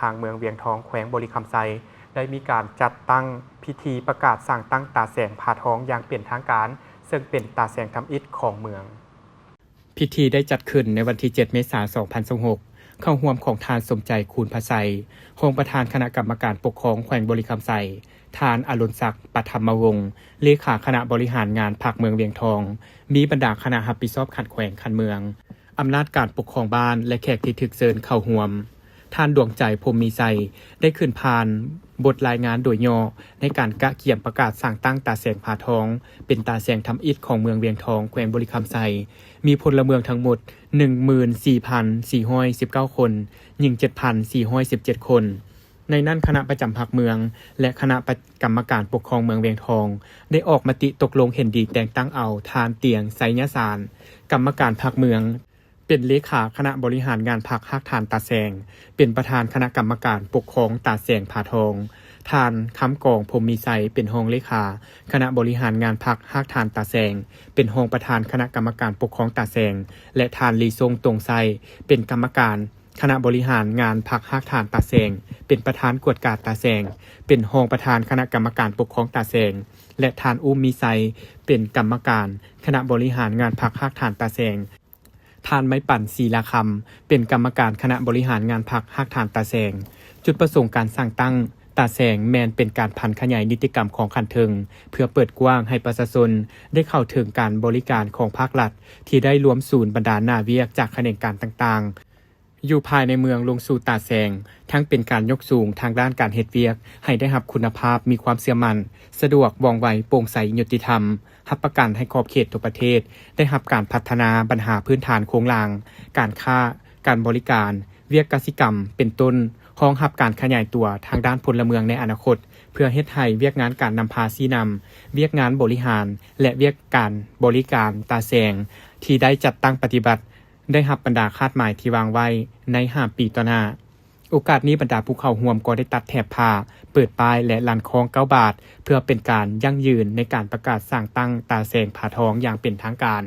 ທາງເມືອງວຽງທອງ ແຂວງບໍລິຄຳໄຊ ໄດ້ມີການຈັດຕັ້ງພິທີປະກາດສ້າງຕັ້ງຕາແສງຜາທອງຢ່າງເປັນທາງການ, ເຊິ່ງເປັນຕາແສງທຳອິດຂອງເມືອງ. ພິທີໄດ້ຈັດຂຶ້ນໃນວັນທີເຈັດ ເມສາ ສອງພັນຊາວຫົກ ເຂົ້າຮ່ວມຂອງທ່ານ ສົມໃຈ ຄູນພະໄຊ ຮອງປະທານຄະນະກຳມະການປົກຄອງແຂວງບໍລິຄຳໄຊ, ທ່ານ ອະລຸນສັກ ປະທຳມະວົງ ເລຂາຄະນະບໍລິຫານງານພັກເມືອງວຽງທອງ, ມີບັນດາຄະນະຮັບຜິດຊອບຂັ້ນແຂວງ, ຂັ້ນເມືອງ, ອຳນາດການປົກຄອງບ້ານ ແລະ ແຂກທີ່ຖືກເຊີນເຂົ້າຮ່ວມ. ທ່ານ ດວງໃຈ ພົມມີໄຊ ໄດ້ຂຶ້ນຜ່ານບົດລາຍງານໂດຍຫຍໍ້ໃນການກະກຽມປະກາດສ້າງຕັ້ງຕາແສງຜາທອງ ເປັນຕາແສງທຳອິດຂອງເມືອງວຽງທອງ ແຂວງບໍລິຄຳໄຊ, ມີພົນລະເມືອງທັງໝົດ ໜຶ່ງໝື່ນສີ່ພັນສີ່ຮ້ອຍສິບເກົ້າຄົນ, ຍິງ ເຈັດພັນສີ່ຮ້ອຍສິບເຈັດຄົນ. ໃນນັ້ນຄະນະປະຈຳພັກເມືອງ ແລະ ຄະນະປະ ກຳມະການປົກຄອງເມືອງວຽງທອງ ໄດ້ອອກມະຕິຕົກລົງເຫັນດີແຕ່ງຕັ້ງເອົາທ່ານ ຕຽງ ໄຊຍະສານ ກຳມະການພັກເມືອງ ເປັນເລຂາຄະນະບໍລິຫານງານພັກຮາກຖານຕາແສງ, ເປັນປະທານຄະນະກຳມະການປົກຄອງຕາແສງຜາທອງ, ທ່ານ ຄຳກອງ ພົມມີໄຊ ເປັນຮອງເລຂາຄະນະບໍລິຫານງານພັກຮາກຖານຕາແສງ, ເປັນຮອງປະທານຄະນະກຳມະການປົກຄອງຕາແສງ ແລະ ທ່ານ ລີຊົງ ຕົງໄຊ ເປັນກຳມະການ ຄະນະບໍລິຫານງານພັກຮາກຖານຕາແສງ, ເປັນປະທານກວດກາຕາແສງ, ເປັນຮອງປະທານຄະນະກຳມະການປົກຄອງຕາແສງ ແລະ ທ່ານ ອຸ້ມມີໄຊ ເປັນກຳມະການຄະນະບໍລິຫານງານພັກຮາກຖານຕາແສງ, ທ່ານ ໄມ້ປັນ ສີລາຄຳ ເປັນກຳມະການຄະນະບໍລິຫານງານພັກຮາກຖານຕາແສງ. ຈຸດປະສົງການສ້າງຕັ້ງຕາແສງແມ່ນເປັນການຜັນຂະຫຍາຍນິຕິກຳຂອງຂັ້ນເທິງ ເພື່ອເປີດກວ້າງໃຫ້ປະຊາຊົນໄດ້ເຂົ້າເຖິງການບໍລິການຂອງພາກລັດ ທີ່ໄດ້ລວມສູນບັນດາໜ້າວຽກຈາກຂະແໜງການຕ່າງໆ ຢູ່ພາຍໃນເມືອງລົງສູ່ຕາແສງ, ທັງເປັນການຍົກສູງທາງດ້ານການເຮັດວຽກໃຫ້ໄດ້ຮັບຄຸນນະພາບ, ມີຄວາມເຊື່ອໝັ້ນ, ສະດວກ, ວ່ອງໄວ, ໂປ່ງໃສ, ຍຸຕິທຳ, ຮັບປະກັນໃຫ້ຂອບເຂດທົ່ວປະເທດໄດ້ຮັບການພັດທະນາບັນຫາພື້ນຖານໂຄງລ່າງ, ການຄ້າ, ການບໍລິການ, ວຽກກະສິກຳ ເປັນຕົ້ນ, ຮອງຮັບການຂະຫຍາຍຕົວທາງດ້ານພົນລະເມືອງໃນອະນາຄົດ, ເພື່ອເຮັດໃຫ້ວຽກງານການນຳພາຊີ້ນຳ, ວຽກງານບໍລິຫານ ແລະ ວຽກການບໍລິການຕາແສງທີ່ໄດ້ຈັດຕັ້ງປະຕິບັດ ໄດ້ຮັບບັນດາຄາດໝາຍທີ່ວາງໄວ້ໃນຫ້າປີຕໍ່ໜ້າ. ໂອກາດນີ້ບັນດາຜູ້ເຂົ້າຮ່ວມກໍໄດ້ຕັດແຖບຜ້າ, ເປີດປ້າຍ ແລະ ລັ່ນຄ້ອງເກົ້າບາດ ເພື່ອເປັນການຢັ້ງຢືນໃນການປະກາດສ້າງຕັ້ງຕາແສງຜາທອງຢ່າງເປັນທາງການ.